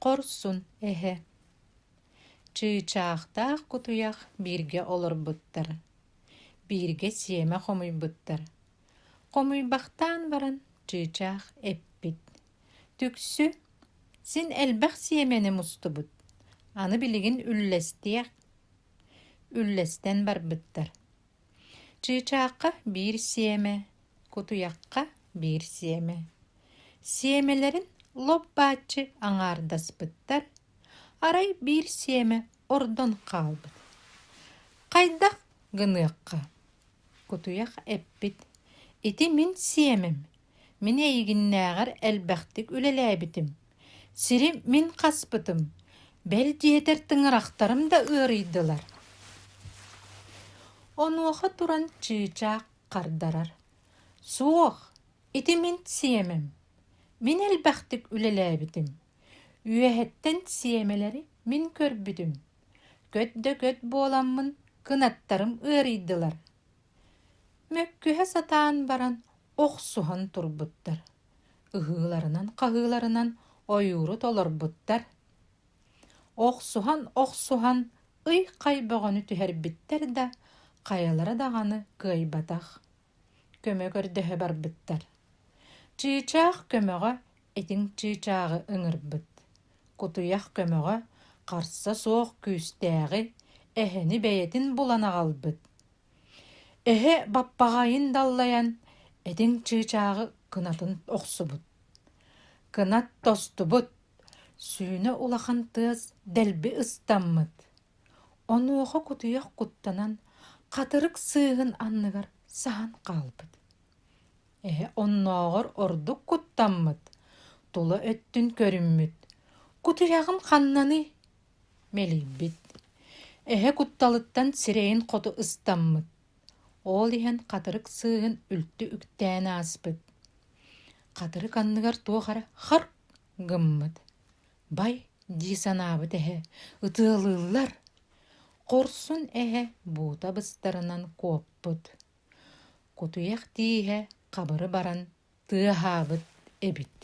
Хорсун эһэ Чыычаахтаах кутуйах бииргэ олорбуттар, бииргэ сиэмэ хомуйбуттар. Хомуйбахтаан баран чыычаах эппит: «Түксү, син элбэх сиэмэни мустубут, аны билигин үллэстиэх» Үллэстэн барбыттар. Чыычаахха биир сиэмэ, кутуйахха биир сиэмэ. Сиэмэлэрин лоп-бааччы аҥаардаспыттар, арай биир сиэмэ ордон хаалбыт. Хайдах гыныахха? Кутуйах эппит: «Ити мин сиэмэм, мин эйигиннээҕэр элбэхтик үлэлээбитим, сири мин хаспытым, бэл диэтэр тыҥырахтарым да ыарыйдылар». Онуоха туран чыычаах хардарар: «Суох, ити мин сиэмэм, мин элбэхтик үлэлээбитим, үөһэттэн сиэмэлэри мин көрбүтүм, көт да көт буоламмын кынаттарым ыарыйдылар». Мөккүһэ сатаан баран охсуһан турбуттар, ыһыыларынан-хаһыыларынан ойууру толорбуттар. Охсуһан-охсуһан ый-хай бөҕөнү түһэрбиттэр да, хайалара даҕаны кыайбатах. Көмө көрдөһө барбыттар. Чыычаах көмөҕө этиҥ чыычааҕы ыҥырбыт. Кутуйах көмөҕө харса суох күүстээҕи, эһэни бэйэтин булан аҕалбыт. Эһэ баппаҕайын даллайан, этиҥ чыычааҕы кынатын охсубут. Кынат тостубут, сүүнэ улахан тыас дэлби ыстаммыт. Онуоха кутуйах куттанан, хатырык сыыһын анныгар саһан хаалбыт. Эһэ оннооҕор ордук куттаммыт, тула өттүн көрүммүт: «Кутуйаҕым ханнаный?» Мэлийбит. Эһэ кутталыттан сирэйин хоту ыстаммыт. Ол иһэн хатырык сыыһын үлтү үктээн ааспыт. Хатырык анныгар туох эрэ харк гыммыт. «Бай» дии санаабыт эһэ, «ытыалыыллар». Хорсун эһэ буута быстарынан куоппут. Кутуйах тииһэ хабыры баран тыаһаабыт эбит.